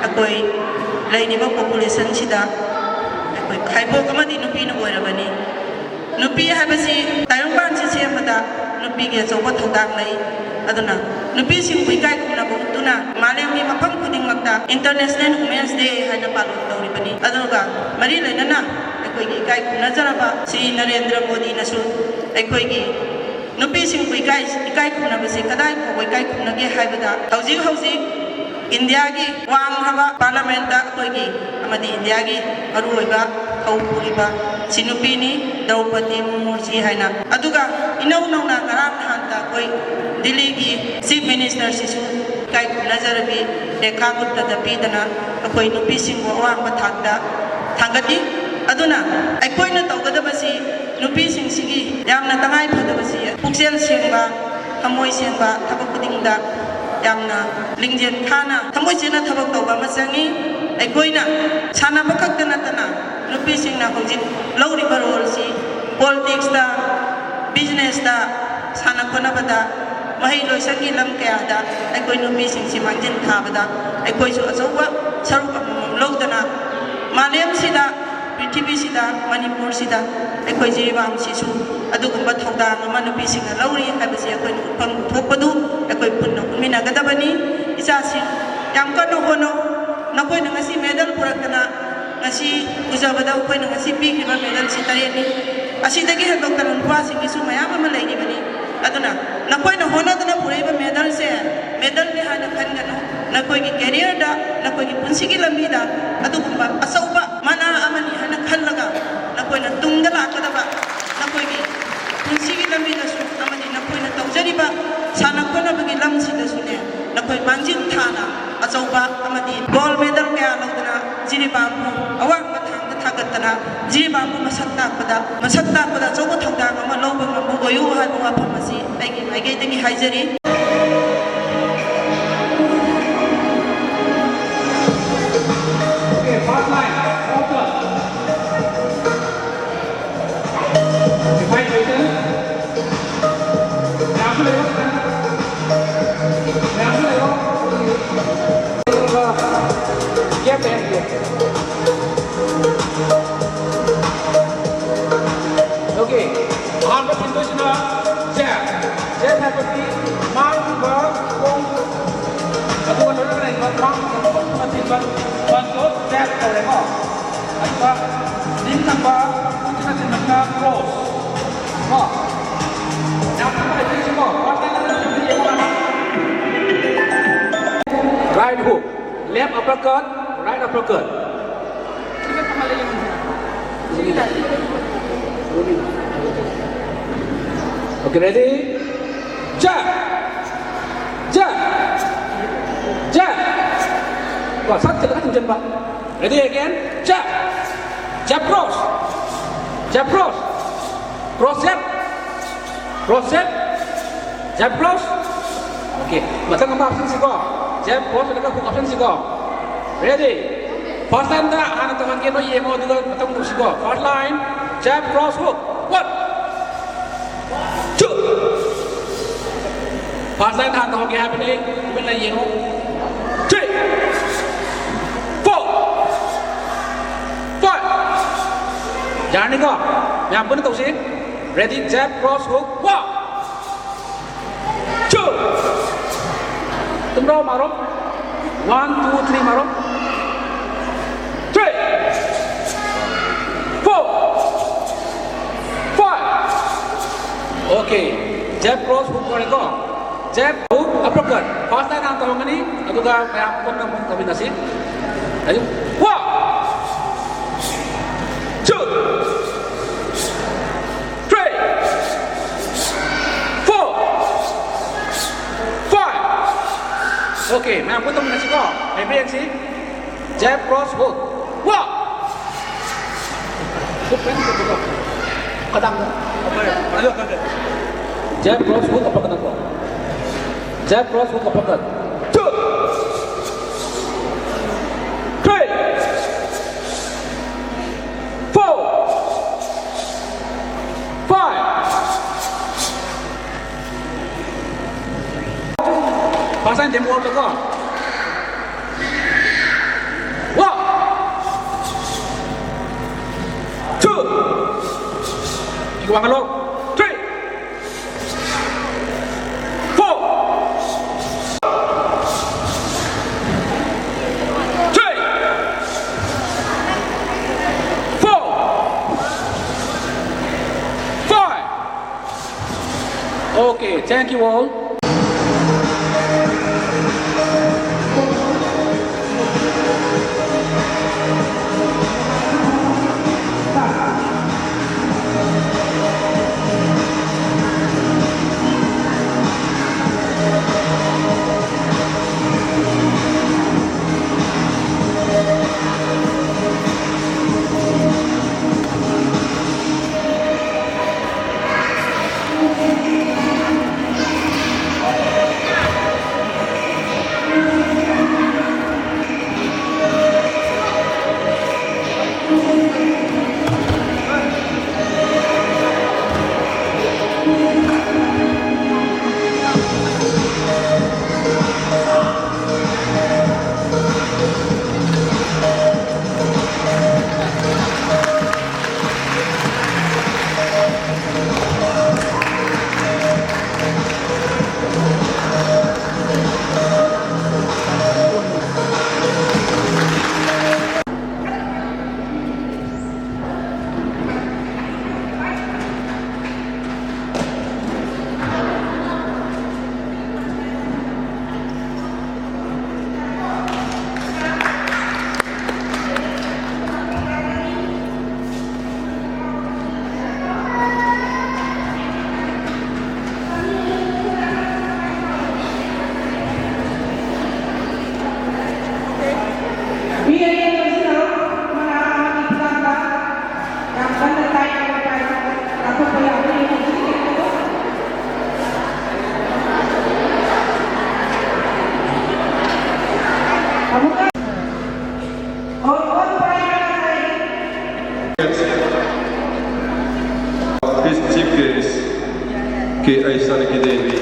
ꯑꯩꯈꯣꯏ ꯂꯩꯔꯤꯕ ꯄꯣꯄꯨꯂꯦꯁꯟꯁꯤꯗ ꯑꯩꯈꯣꯏ ꯈꯥꯏꯕꯣꯛ ꯑꯃꯗꯤ ꯅꯨꯄꯤꯅ ꯑꯣꯏꯔꯕꯅꯤ꯫ ꯅꯨꯄꯤ ꯍꯥꯏꯕꯁꯤ ꯇꯥꯏꯕꯪꯄꯥꯟꯁꯤ ꯁꯦꯝꯕꯗ ꯅꯨꯄꯤꯒꯤ ꯑꯆꯧꯕ ꯊꯧꯗꯥꯡ ꯂꯩ꯫ ꯑꯗꯨꯅ ꯅꯨꯄꯤꯁꯤꯡꯕꯨ ꯏꯀꯥꯏ ꯈꯨꯝꯅꯕ ꯎꯠꯇꯨꯅ ꯃꯥꯂꯦꯝꯒꯤ ꯃꯐꯝ ꯈꯨꯗꯤꯡꯃꯛꯇ International Women's Day ꯍꯥꯏꯅ ꯄꯥꯂꯣꯟ ꯇꯧꯔꯤꯕꯅꯤ꯫ ꯑꯗꯨꯒ ꯃꯔꯤ ꯂꯩꯅꯅ ꯑꯩꯈꯣꯏꯒꯤ ꯏꯀꯥꯏ ꯈꯨꯝꯅꯖꯔꯕ ꯁ꯭ꯔꯤ ꯅꯔꯦꯟꯗ꯭ꯔ ꯃꯣꯗꯤꯅꯁꯨ ꯑꯩꯈꯣꯏꯒꯤ ꯅꯨꯄꯤꯁꯤꯡꯕꯨ ꯏꯀꯥꯏ, ꯏꯀꯥꯏ ꯈꯨꯝꯅꯕꯁꯤ ꯀꯗꯥꯏ ꯐꯥꯎꯕ ꯏꯀꯥꯏ ꯈꯨꯝꯅꯒꯦ ꯍꯥꯏꯕꯗ, ꯍꯧꯖꯤꯛ ꯍꯧꯖꯤꯛ ꯏꯟꯗꯤꯌꯥꯒꯤ ꯋꯥꯡꯈ꯭ꯔꯕ ꯄꯥꯔꯂꯃꯦꯟꯇ ꯑꯩꯈꯣꯏꯒꯤ ꯑꯃꯗꯤ ꯏꯟꯗꯤꯌꯥꯒꯤ ꯃꯔꯨꯑꯣꯏꯕ ꯊꯧ ꯄꯨꯔꯤꯕ ꯁꯤ ꯅꯨꯄꯤꯅꯤ, ꯗ꯭ꯔꯧꯄꯗꯤ ꯃꯨꯔꯃꯨꯖꯤ ꯍꯥꯏꯅ꯫ ꯑꯗꯨꯒ ꯏꯅꯧ ꯅꯧꯅ ꯉꯔꯥꯡ ꯅꯍꯥꯟꯇ ꯑꯩꯈꯣꯏ ꯗꯤꯜꯂꯤꯒꯤ ꯆꯤꯐ ꯃꯤꯅꯤꯁꯇꯔꯁꯤꯁꯨ ꯏꯀꯥꯏ ꯈꯨꯝꯅꯖꯔꯕꯤ ꯔꯦꯈꯥ ꯒꯨꯞꯇꯗ ꯄꯤꯗꯅ ꯑꯩꯈꯣꯏ ꯅꯨꯄꯤꯁꯤꯡꯕꯨ ꯑꯋꯥꯡꯕ ꯊꯥꯛꯇ ꯊꯥꯡꯒꯠꯂꯤ꯫ ꯑꯗꯨꯅ ꯑꯩꯈꯣꯏꯅ ꯇꯧꯒꯗꯕꯁꯤ ꯅꯨꯄꯤꯁꯤꯡꯁꯤꯒꯤ ꯌꯥꯝꯅ ꯇꯉꯥꯏ ꯐꯗꯕꯁꯤ ꯄꯨꯛꯆꯦꯜ ꯁꯦꯡꯕ, ꯊꯃꯣꯏ ꯁꯦꯡꯕ, ꯊꯕꯛ ꯈꯨꯗꯤꯡꯗ ꯌꯥꯝꯅ ꯂꯤꯡꯖꯦꯜ ꯊꯥꯅ ꯊꯃꯣꯏ ꯁꯦꯡꯅ ꯊꯕꯛ ꯇꯧꯕ ꯑꯃ ꯆꯪꯉꯤ꯫ ꯑꯩꯈꯣꯏꯅ ꯁꯥꯟꯅꯕ ꯈꯛꯇ ꯅꯠꯇꯅ ꯅꯨꯄꯤꯁꯤꯡꯅ ꯍꯧꯖꯤꯛ ꯂꯧꯔꯤꯕ ꯔꯣꯜꯁꯤ ꯄꯣꯂꯤꯇꯤꯛꯁꯇ, ꯕꯤꯖꯤꯅꯦꯁꯇ, ꯁꯥꯟꯅ ꯈꯣꯠꯅꯕꯗ, ꯃꯍꯩ ꯂꯣꯏꯁꯪꯒꯤ ꯂꯝ ꯀꯌꯥꯗ ꯑꯩꯈꯣꯏ ꯅꯨꯄꯤꯁꯤꯡꯁꯤ ꯃꯥꯡꯖꯤꯟ ꯊꯥꯕꯗ ꯑꯩꯈꯣꯏꯁꯨ ꯑꯆꯧꯕ ꯁꯔꯨꯛ ꯑꯃꯃꯝ ꯂꯧꯗꯅ ꯃꯥꯂꯦꯝꯁꯤꯗ, ꯄ꯭ꯔꯤꯊꯤꯕꯤꯁꯤꯗ, ꯃꯅꯤꯄꯨꯔꯁꯤꯗ ꯑꯩꯈꯣꯏ ꯖꯤꯔꯤꯕꯥꯝꯁꯤꯁꯨ ꯑꯗꯨꯒꯨꯝꯕ ꯊꯧꯗꯥꯡ ꯑꯃ ꯅꯨꯄꯤꯁꯤꯡꯅ ꯂꯧꯔꯤ ꯍꯥꯏꯕꯁꯤ ꯑꯩꯈꯣꯏꯅ ꯎꯠꯐꯝ ꯊꯣꯛꯄꯗꯨ ꯑꯩꯈꯣꯏ ꯄꯨꯟꯅ ꯎꯠꯃꯤꯟꯅꯒꯗꯕꯅꯤ꯫ ꯏꯆꯥꯁꯤꯡ, ꯌꯥꯝ ꯀꯟꯅ ꯍꯣꯠꯅꯧ꯫ ꯅꯈꯣꯏꯅ ꯉꯁꯤ ꯃꯦꯗꯜ ꯄꯨꯔꯛꯇꯅ ꯉꯁꯤ ꯎꯖꯕꯗ ꯑꯩꯈꯣꯏꯅ ꯉꯁꯤ ꯄꯤꯈ꯭ꯔꯤꯕ ꯃꯦꯗꯜꯁꯤ ꯇꯔꯦꯠꯅꯤ꯫ ꯑꯁꯤꯗꯒꯤ ꯍꯦꯟꯗꯣꯛꯇꯅ ꯅꯨꯄꯥꯁꯤꯡꯒꯤꯁꯨ ꯃꯌꯥꯝ ꯑꯃ ꯂꯩꯔꯤꯕꯅꯤ꯫ ꯑꯗꯨꯅ ꯅꯈꯣꯏꯅ ꯍꯣꯠꯅꯗꯨꯅ ꯄꯨꯔꯛꯏꯕ ꯃꯦꯗꯜꯁꯦ ꯃꯦꯗꯜꯅꯤ ꯍꯥꯏꯅ ꯈꯟꯒꯅꯨ꯫ ꯅꯈꯣꯏꯒꯤ ꯀꯦꯔꯤꯌꯔꯗ, ꯅꯈꯣꯏꯒꯤ ꯄꯨꯟꯁꯤꯒꯤ ꯂꯝꯕꯤꯗ ꯑꯗꯨꯒꯨꯝꯕ ꯑꯆꯧꯕ ꯃꯅꯥ ꯑꯃꯅꯤ ꯍꯥꯏꯅ ꯈꯜꯂꯒ ꯅꯈꯣꯏꯅ ꯇꯨꯡꯗ ꯂꯥꯛꯀꯗꯕ ꯅꯈꯣꯏꯒꯤ ꯄꯨꯟꯁꯤꯒꯤ ꯂꯝꯕꯤꯗꯁꯨ ꯑꯃꯗꯤ ꯅꯈꯣꯏꯅ ꯇꯧꯖꯔꯤꯕ ꯁꯥꯟꯅ ꯈꯣꯠꯅꯕꯒꯤ ꯂꯝꯁꯤꯗꯁꯨꯅꯦ, ꯅꯈꯣꯏ ꯃꯥꯡꯖꯤꯜ ꯊꯥꯅ ꯑꯆꯧꯕ ꯑꯃꯗꯤ ꯒꯣꯜ ꯃꯦꯗꯜ ꯀꯌꯥ ꯂꯧꯗꯨꯅ ꯖꯤꯔꯤꯕꯥꯝꯕꯨ ꯑꯋꯥꯡꯕ ꯊꯥꯛꯇ ꯊꯥꯡꯒꯠꯇꯅ ꯖꯤꯔꯤꯕꯥꯝꯕꯨ ꯃꯁꯛ ꯇꯥꯛꯄꯗ, ꯃꯁꯛ ꯇꯥꯛꯄꯗ ꯑꯆꯧꯕ ꯊꯧꯗꯥꯡ ꯑꯃ ꯂꯧꯕ ꯉꯝꯕ ꯑꯣꯏꯌꯨ ꯍꯥꯏꯕ ꯋꯥꯐꯝ ꯑꯁꯤ ꯑꯩꯒꯤ ꯃꯥꯏꯀꯩꯗꯒꯤ ꯍꯥꯏꯖꯔꯤ꯫ Okay, first line, focus. Divide by ten. ꯃꯌꯥꯝꯁꯨ ꯂꯩꯔꯣ, ꯈꯤꯇꯪ꯫ ꯃꯌꯥꯝꯁꯨ ꯂꯩꯔꯣ꯫ ꯑꯍꯥꯟꯕ ꯊꯤꯟꯗꯣꯏꯁꯤꯅ ꯖꯦꯠ꯫ ꯖꯦꯠ ꯍꯥꯏꯕꯗꯤ ꯃꯥꯡꯈꯤꯕ ꯈꯣꯡ, ꯑꯗꯨꯒ ꯂꯣꯏꯅꯅ ꯂꯩꯕ ꯃꯥꯡꯈꯤꯕ ꯈꯣꯡ ꯑꯃ ꯊꯤꯟꯕ ꯄꯟꯗꯣ ꯖꯦꯠ ꯀꯧꯔꯦꯀꯣ꯫ ꯑꯗꯨꯒ ꯅꯤꯡ ꯊꯝꯕ ꯈꯨꯠꯁꯤꯅ ꯊꯤꯟꯕꯁꯤꯅ ꯀ꯭ꯔꯣꯁ꯫ ꯀꯣ? ꯌꯥꯝ ꯊꯨꯅ ꯍꯩꯗꯣꯏꯁꯤꯀꯣ꯫ ꯐꯥꯔꯁ ꯂꯥꯏꯟꯗ ꯊꯤꯟꯕ ꯌꯦꯡꯉꯣ ꯍꯥꯟꯅ꯫ Right hook, left uppercut, right uppercut. Okay, ready? Jab! Jab! Jab! ꯀꯣ, ꯁꯠ ꯆꯠꯂꯒ ꯊꯤꯡꯖꯤꯟꯕ꯫ Ready again? Jab! Jab cross! Jab cross! Cross jab! Cross jab! Jab cross. Okay, ꯃꯊꯪ ꯑꯃ ꯍꯥꯞꯆꯤꯟꯁꯤꯀꯣ꯫ Jab cross ꯅꯠꯇ꯭ꯔꯒ hook ꯍꯥꯞꯆꯤꯟꯁꯤꯀꯣ꯫ Ready? First line ꯗ ꯍꯥꯟꯅ ꯇꯧꯍꯟꯒꯦ, ꯅꯣꯏ ꯌꯦꯡꯉꯣ, ꯑꯗꯨꯒ ꯃꯊꯪ ꯇꯧꯁꯤꯀꯣ꯫ First line, jab cross hook. One, two. First line ꯍꯥꯟꯅ ꯇꯧꯍꯟꯒꯦ ꯍꯥꯏꯕꯅꯤ, ꯇꯨꯃꯤꯟꯅ ꯌꯦꯡꯉꯣ꯫ Three, four, five. ꯌꯥꯔꯅꯤꯀꯣ? ꯃꯌꯥꯝ ꯄꯨꯟꯅ ꯇꯧꯁꯤ꯫ Ready, jab cross hook. One, two. तुम रहो, मारो। One, two, three, मारो। Three, four, five. Okay. Jab cross hook ꯂꯣꯏꯔꯦꯀꯣ? Jab hook uppercut. First line ꯍꯥꯟꯅ ꯇꯧꯔꯝꯒꯅꯤ, ꯑꯗꯨꯒ ꯃꯌꯥꯝ ꯄꯨꯟꯅ ꯑꯃꯨꯛ ꯇꯧꯃꯤꯟꯅꯁꯤ꯫ Ready? One, two, three, four, five. Okay, ꯃꯌꯥꯝ ꯄꯨꯟꯅ ꯇꯧꯃꯤꯟꯅꯁꯤꯀꯣ꯫ ꯍꯩꯕ꯭ꯔꯥ ꯌꯦꯡꯁꯤ꯫ Jab cross hook. One. Hook pen ꯇꯧꯕꯗꯣ꯫ ꯈꯗꯥꯡꯗ꯫ Jab cross hook uppercut ꯀꯣ꯫ Jab cross hook uppercut. Two. Three. Four. Five. First line demo ꯇꯧꯀꯣ꯫ One. Two. ꯏꯒ ꯋꯥꯡꯍꯜꯂꯣ꯫ Okay, thank you all. Chief guest, K I Saraki Devi.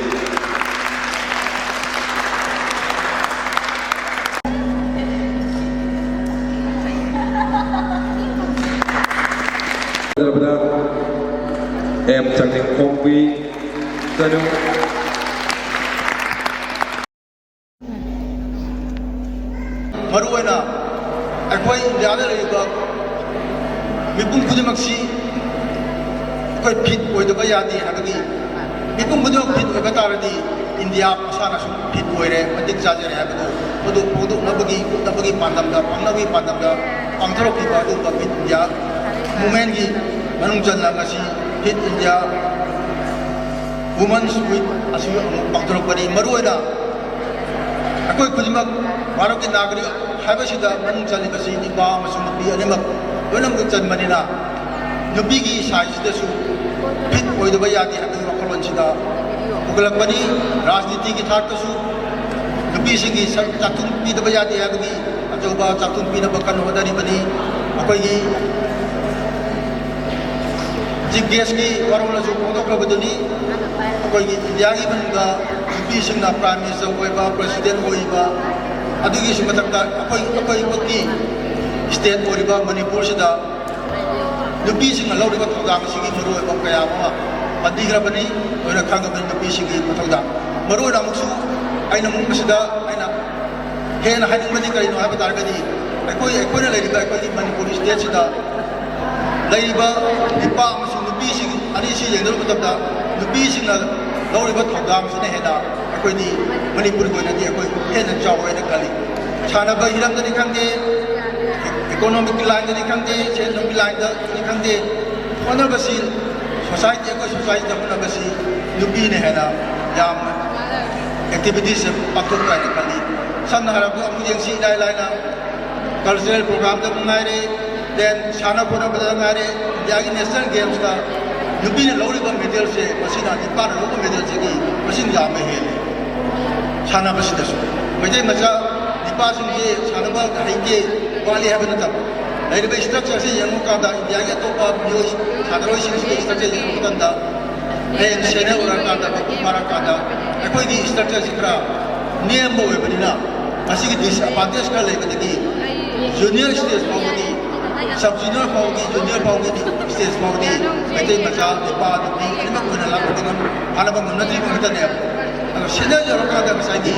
M Changning Khompi, Tanu. ꯃꯔꯨꯑꯣꯏꯅ ꯑꯩꯈꯣꯏ ꯏꯟꯗꯤꯌꯥꯗ ꯂꯩꯔꯤꯕ ꯃꯤꯄꯨꯝ ꯈꯨꯗꯤꯡꯃꯛꯁꯤ ꯑꯩꯈꯣꯏ fit ꯑꯣꯏꯗꯕ ꯌꯥꯗꯦ ꯍꯥꯏꯕꯒꯤ ꯃꯤꯄꯨꯝ ꯈꯨꯗꯤꯡꯃꯛ ꯐꯤꯠ ꯑꯣꯏꯕ ꯇꯥꯔꯗꯤ ꯏꯟꯗꯤꯌꯥ ꯃꯁꯥꯅꯁꯨ ꯐꯤꯠ ꯑꯣꯏꯔꯦ, ꯃꯇꯤꯛ ꯆꯥꯖꯔꯦ ꯍꯥꯏꯕꯗꯨ ꯃꯗꯨ ꯐꯣꯡꯗꯣꯛꯅꯕꯒꯤ, ꯎꯠꯅꯕꯒꯤ ꯄꯥꯟꯗꯝꯗ, ꯄꯥꯡꯅꯕꯒꯤ ꯄꯥꯟꯗꯝꯗ ꯄꯥꯡꯊꯣꯔꯛꯈꯤꯕ ꯑꯗꯨꯒꯨꯝꯕ ꯐꯤꯠ ꯏꯟꯗꯤꯌꯥ ꯃꯨꯚꯃꯦꯟꯒꯤ ꯃꯅꯨꯡ ꯆꯟꯅ ꯉꯁꯤ ꯐꯤꯠ ꯏꯟꯗꯤꯌꯥ ꯋꯨꯃꯟꯁ ꯋꯤꯛ ꯑꯁꯤ ꯑꯃꯨꯛ ꯄꯥꯡꯊꯣꯔꯛꯄꯅꯤ꯫ ꯃꯔꯨꯑꯣꯏꯅ ꯑꯩꯈꯣꯏ ꯈꯨꯗꯤꯡꯃꯛ ꯚꯥꯔꯠꯀꯤ ꯅꯥꯒꯔꯤꯛ ꯍꯥꯏꯕꯁꯤꯗ ꯃꯅꯨꯡ ꯆꯜꯂꯤꯕꯁꯤ ꯅꯨꯄꯥ ꯑꯃꯁꯨꯡ ꯅꯨꯄꯤ ꯑꯅꯤꯃꯛ ꯂꯣꯏꯅꯃꯛ ꯆꯟꯕꯅꯤꯅ, ꯅꯨꯄꯤꯒꯤ ꯁꯥꯏꯠꯁꯤꯗꯁꯨ ꯐꯤꯠ ꯑꯣꯏꯗꯕ ꯌꯥꯗꯦ ꯍꯥꯏꯕꯒꯤ ꯋꯥꯈꯜꯂꯣꯟꯁꯤꯗ ꯄꯨꯈꯠꯂꯛꯄꯅꯤ꯫ ꯔꯥꯖꯅꯤꯇꯤꯒꯤ ꯊꯥꯛꯇꯁꯨ ꯅꯨꯄꯤꯁꯤꯡꯒꯤ ꯁꯔꯨꯛ ꯆꯥꯛꯊꯨꯡ ꯄꯤꯗꯕ ꯌꯥꯗꯦ ꯍꯥꯏꯕꯒꯤ ꯑꯆꯧꯕ ꯆꯥꯛꯊꯨꯡ ꯄꯤꯅꯕ ꯀꯟꯅ ꯍꯣꯠꯅꯔꯤꯕꯅꯤ꯫ ꯑꯩꯈꯣꯏꯒꯤ ꯆꯤꯐ ꯒꯦꯁꯀꯤ ꯋꯥꯔꯣꯜꯅꯁꯨ ꯐꯣꯡꯗꯣꯛꯈ꯭ꯔꯕꯗꯨꯅꯤ꯫ ꯑꯩꯈꯣꯏꯒꯤ ꯏꯟꯗꯤꯌꯥꯒꯤ ꯃꯅꯨꯡꯗ ꯅꯨꯄꯤꯁꯤꯡꯅ ꯄ꯭ꯔꯥꯏꯝ ꯃꯤꯅꯤꯁꯇꯔ ꯑꯣꯏꯕ, ꯄ꯭ꯔꯦꯁꯤꯗꯦꯟ ꯑꯣꯏꯕ, ꯑꯗꯨꯒꯤꯁꯨ ꯃꯊꯛꯇ ꯑꯩꯈꯣꯏ, ꯑꯩꯈꯣꯏꯃꯛꯀꯤ ꯁ꯭ꯇꯦꯠ ꯑꯣꯏꯔꯤꯕ ꯃꯅꯤꯄꯨꯔꯁꯤꯗ ꯅꯨꯄꯤꯁꯤꯡꯅ ꯂꯧꯔꯤꯕ ꯊꯧꯗꯥꯡ ꯑꯁꯤꯒꯤ ꯃꯔꯨꯑꯣꯏꯕ ꯀꯌꯥ ꯑꯃ ꯄꯟꯕꯤꯈ꯭ꯔꯕꯅꯤ꯫ ꯂꯣꯏꯅ ꯈꯪꯉꯕꯅꯤ ꯅꯨꯄꯤꯁꯤꯡꯒꯤ ꯃꯊꯧꯗꯥꯡ꯫ ꯃꯔꯨꯑꯣꯏꯅ ꯑꯃꯨꯛꯁꯨ ꯑꯩꯅ ꯑꯃꯨꯛ ꯃꯁꯤꯗ ꯑꯩꯅ ꯍꯦꯟꯅ ꯍꯥꯏꯅꯤꯡꯕꯗꯤ ꯀꯔꯤꯅꯣ ꯍꯥꯏꯕ ꯇꯥꯔꯒꯗꯤ, ꯑꯩꯈꯣꯏ, ꯑꯩꯈꯣꯏꯅ ꯂꯩꯔꯤꯕ ꯑꯩꯈꯣꯏꯒꯤ ꯃꯅꯤꯄꯨꯔ ꯁ꯭ꯇꯦꯠꯁꯤꯗ ꯂꯩꯔꯤꯕ ꯅꯨꯄꯥ ꯑꯃꯁꯨꯡ ꯅꯨꯄꯤꯁꯤꯡ ꯑꯅꯤꯁꯤ ꯌꯦꯡꯅꯔꯨꯕ ꯃꯇꯝꯗ, ꯅꯨꯄꯤꯁꯤꯡꯅ ꯂꯧꯔꯤꯕ ꯊꯧꯗꯥꯡꯁꯤꯅ ꯍꯦꯟꯅ ꯑꯩꯈꯣꯏꯗꯤ ꯃꯅꯤꯄꯨꯔꯒꯤ ꯑꯣꯏꯅꯗꯤ ꯑꯩꯈꯣꯏ ꯍꯦꯟꯅ ꯆꯥꯎꯋꯦꯅ ꯈꯜꯂꯤ꯫ ꯁꯥꯟꯅꯕ ꯍꯤꯔꯝꯗꯅꯤ ꯈꯪꯗꯦ, ꯏꯀꯣꯅꯣꯃꯤꯛꯀꯤ ꯂꯥꯏꯟꯗꯅꯤ ꯈꯪꯗꯦ, ꯁꯦꯟ ꯊꯨꯝꯒꯤ ꯂꯥꯏꯟꯗꯅꯤ ꯈꯪꯗꯦ, ꯍꯣꯠꯅꯕꯁꯤ, ꯁꯣꯁꯥꯏꯇꯤ, ꯑꯩꯈꯣꯏ ꯁꯣꯁꯥꯏꯇꯤꯗ ꯍꯣꯠꯅꯕꯁꯤ ꯅꯨꯄꯤꯅ ꯍꯦꯟꯅ ꯌꯥꯝꯅ ꯑꯦꯛꯇꯤꯚꯤꯇꯤꯁꯁꯦ ꯄꯥꯡꯊꯣꯛꯄ꯭ꯔꯥ ꯍꯥꯏꯅ ꯈꯜꯂꯤ꯫ ꯁꯝꯅ ꯍꯥꯏꯔꯕꯗ ꯑꯃꯨꯛ ꯌꯦꯡꯁꯤ, ꯏꯂꯥꯏ ꯂꯥꯏꯅ ꯀꯜꯆꯔꯦꯜ ꯄ꯭ꯔꯣꯒ꯭ꯔꯥꯝꯗꯕꯨ ꯉꯥꯏꯔꯦ, ꯗꯦꯟ ꯁꯥꯟꯅ ꯈꯣꯠꯅꯕꯗ ꯉꯥꯏꯔꯦ, ꯏꯟꯗꯤꯌꯥꯒꯤ ꯅꯦꯁꯅꯦꯜ ꯒꯦꯝꯁꯇ ꯅꯨꯄꯤꯅ ꯂꯧꯔꯤꯕ ꯃꯦꯗꯜꯁꯦ ꯃꯁꯤꯅ ꯅꯨꯄꯥꯅ ꯂꯧꯕ ꯃꯦꯗꯜꯁꯤꯒꯤ ꯃꯁꯤꯡ ꯌꯥꯝꯅ ꯍꯦꯜꯂꯤ꯫ ꯁꯥꯟꯅꯕꯁꯤꯗꯁꯨ ꯃꯩꯇꯩ ꯃꯆꯥ ꯅꯨꯄꯥꯁꯤꯡꯁꯦ ꯁꯥꯟꯅꯕ ꯍꯩꯇꯦ, ꯋꯥꯠꯂꯤ ꯍꯥꯏꯕ ꯅꯠꯇꯕ, ꯂꯩꯔꯤꯕ ꯏꯁꯇ꯭ꯔꯛꯆꯔꯁꯤ ꯌꯦꯡꯕ ꯀꯥꯟꯗ, ꯏꯟꯗꯤꯌꯥꯒꯤ ꯑꯇꯣꯞꯄ ꯃꯤꯑꯣꯏ ꯁꯥꯟꯅꯔꯣꯏꯁꯤꯡꯁꯤꯒꯤ ꯏꯁꯇ꯭ꯔꯛꯆꯔ ꯌꯦꯡꯕ ꯃꯇꯝꯗ, ꯍꯌꯦꯡ ꯁꯦꯅꯤꯌꯔ ꯑꯣꯏꯔꯀꯥꯟꯗ, ꯃꯄꯨꯡ ꯐꯥꯔꯀꯥꯟꯗ ꯑꯩꯈꯣꯏꯒꯤ ꯏꯁꯇ꯭ꯔꯛꯆꯔꯁꯤ ꯈꯔ ꯅꯦꯝꯕ ꯑꯣꯏꯕꯅꯤꯅ, ꯃꯁꯤꯒꯤ ꯗꯤꯁꯑꯦꯗꯚꯥꯟꯇꯦꯖ ꯈꯔ ꯂꯩꯕꯗꯒꯤ ꯖꯨꯅꯤꯌꯔ ꯁ꯭ꯇꯦꯖ ꯐꯥꯎꯕꯗꯤ, ꯁꯕ ꯖꯨꯅꯤꯌꯔ ꯐꯥꯎꯕꯒꯤ, ꯖꯨꯅꯤꯌꯔ ꯐꯥꯎꯒꯤ ꯁ꯭ꯇꯦꯖ ꯐꯥꯎꯗꯤ ꯃꯩꯇꯩ ꯃꯆꯥ, ꯅꯨꯄꯥ, ꯅꯨꯄꯤ ꯑꯅꯤꯃꯛ ꯑꯣꯏꯅ ꯂꯥꯛꯄꯗ ꯉꯝ-, ꯐꯥꯅꯕ ꯉꯝꯅꯗ꯭ꯔꯤꯕ ꯈꯛꯇꯅꯦꯕ꯫ ꯑꯗꯣ ꯁꯦꯅꯤꯌꯔ ꯌꯧꯔꯀꯥꯟꯗ ꯉꯁꯥꯏꯒꯤ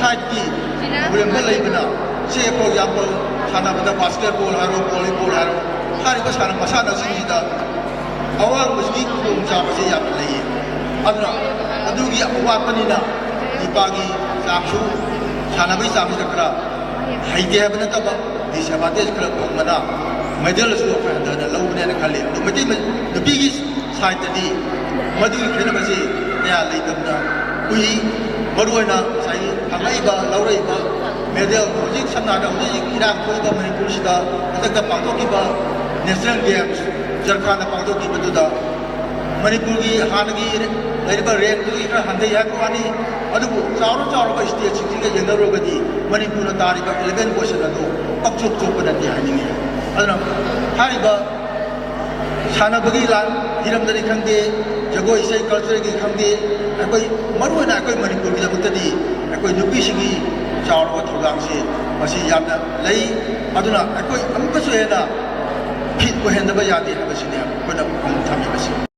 ꯍꯥꯏꯠꯀꯤ ꯄ꯭ꯔꯣꯕ꯭ꯂꯦꯝ ꯑꯃ ꯂꯩꯕꯅ, ꯁꯦ, ꯐꯣꯔ ꯑꯦꯛꯖꯥꯝꯄꯜ, ꯁꯥꯟꯅꯕꯗ ꯕꯥꯁꯀꯦꯠꯕꯣꯜ ꯍꯥꯏꯔꯣ, ꯚꯣꯂꯤꯕꯣꯜ ꯍꯥꯏꯔꯣ, ꯍꯥꯏꯔꯤꯕ ꯁꯥꯟꯅ ꯃꯁꯥꯟꯅꯁꯤꯡꯁꯤꯗ ꯑꯋꯥꯡꯕꯁꯤꯒꯤ ꯈꯨꯗꯣꯡꯆꯥꯕꯁꯦ ꯌꯥꯝꯅ ꯂꯩꯌꯦ꯫ ꯑꯗꯨꯅ ꯑꯗꯨꯒꯤ ꯑꯋꯥꯠꯄꯅꯤꯅ ꯅꯨꯄꯥꯒꯤ ꯆꯥꯡꯁꯨ, ꯁꯥꯟꯅꯕꯒꯤ ꯆꯥꯡꯁꯤꯗ ꯈꯔ ꯍꯩꯇꯦ ꯍꯥꯏꯕ ꯅꯠꯇꯕ, disadvantage ꯈꯔ ꯐꯪꯕꯅ medalꯁꯨ ꯑꯩꯈꯣꯏ ꯍꯟꯊꯅ ꯂꯧꯕꯅꯦꯅ ꯈꯜꯂꯤ꯫ ꯑꯗꯨ ꯃꯩꯇꯩ ꯃ-, ꯅꯨꯄꯤꯒꯤ sideꯇꯗꯤ ꯃꯗꯨꯒꯤ ꯈꯦꯠꯅꯕꯁꯤ ꯀꯌꯥ ꯂꯩꯇꯕꯅ ꯎꯏ꯫ ꯃꯔꯨꯑꯣꯏꯅ ꯉꯁꯥꯏꯒꯤ ꯐꯪꯂꯛꯏꯕ, ꯂꯧꯔꯛꯏꯕ medal, ꯍꯧꯖꯤꯛ ꯁꯝꯅ ꯍꯥꯏꯔꯕꯗ ꯍꯧꯖꯤꯛ ꯍꯧꯖꯤꯛ ꯏꯔꯥꯡ ꯊꯣꯛꯏꯕ ꯃꯅꯤꯄꯨꯔꯁꯤꯗ ꯍꯟꯗꯛꯇ ꯄꯥꯡꯊꯣꯛꯈꯤꯕ National Games ꯖꯔꯈꯥꯟꯗ ꯄꯥꯡꯊꯣꯛꯈꯤꯕꯗꯨꯗ ꯃꯅꯤꯄꯨꯔꯒꯤ ꯍꯥꯟꯅꯒꯤ ꯂꯩꯔꯤꯕ rankꯇꯨꯒꯤ ꯈꯔ ꯍꯟꯊꯩ ꯍꯥꯏꯕ ꯋꯥꯅꯤ꯫ ꯑꯗꯨꯕꯨ ꯆꯥꯎꯔ ꯆꯥꯎꯔꯕ stateꯁꯤꯡꯁꯤꯒ ꯌꯦꯡꯅꯔꯨꯔꯒꯗꯤ ꯃꯅꯤꯄꯨꯔꯅ ꯇꯥꯔꯤꯕ eleven position ꯑꯗꯨ ꯄꯪꯆꯣꯞ ꯆꯣꯞꯄ ꯅꯠꯇꯦ ꯍꯥꯏꯅꯤꯡꯉꯤ꯫ ꯑꯗꯨꯅ ꯍꯥꯏꯔꯤꯕ ꯁꯥꯟꯅꯕꯒꯤ ꯂꯥꯟ ꯍꯤꯔꯝꯗꯅꯤ ꯈꯪꯗꯦ, ꯖꯒꯣꯏ ꯏꯁꯩ cultureꯒꯤ ꯈꯪꯗꯦ, ꯑꯩꯈꯣꯏ ꯃꯔꯨꯑꯣꯏꯅ ꯑꯩꯈꯣꯏ ꯃꯅꯤꯄꯨꯔꯒꯤꯗꯃꯛꯇꯗꯤ ꯑꯩꯈꯣꯏ ꯅꯨꯄꯤꯁꯤꯡꯒꯤ ꯆꯥꯎꯔꯕ ꯊꯧꯗꯥꯡꯁꯤ ꯃꯁꯤ ꯌꯥꯝꯅ ꯂꯩ꯫ ꯑꯗꯨꯅ ꯑꯩꯈꯣꯏ ꯑꯃꯨꯛꯀꯁꯨ ꯍꯦꯟꯅ fit ꯑꯣꯏꯍꯟꯗꯕ ꯌꯥꯗꯦ ꯍꯥꯏꯕꯁꯤꯅꯤ ꯑꯩꯈꯣꯏꯅ ꯋꯥꯐꯝ ꯊꯝꯃꯤꯕꯁꯤ꯫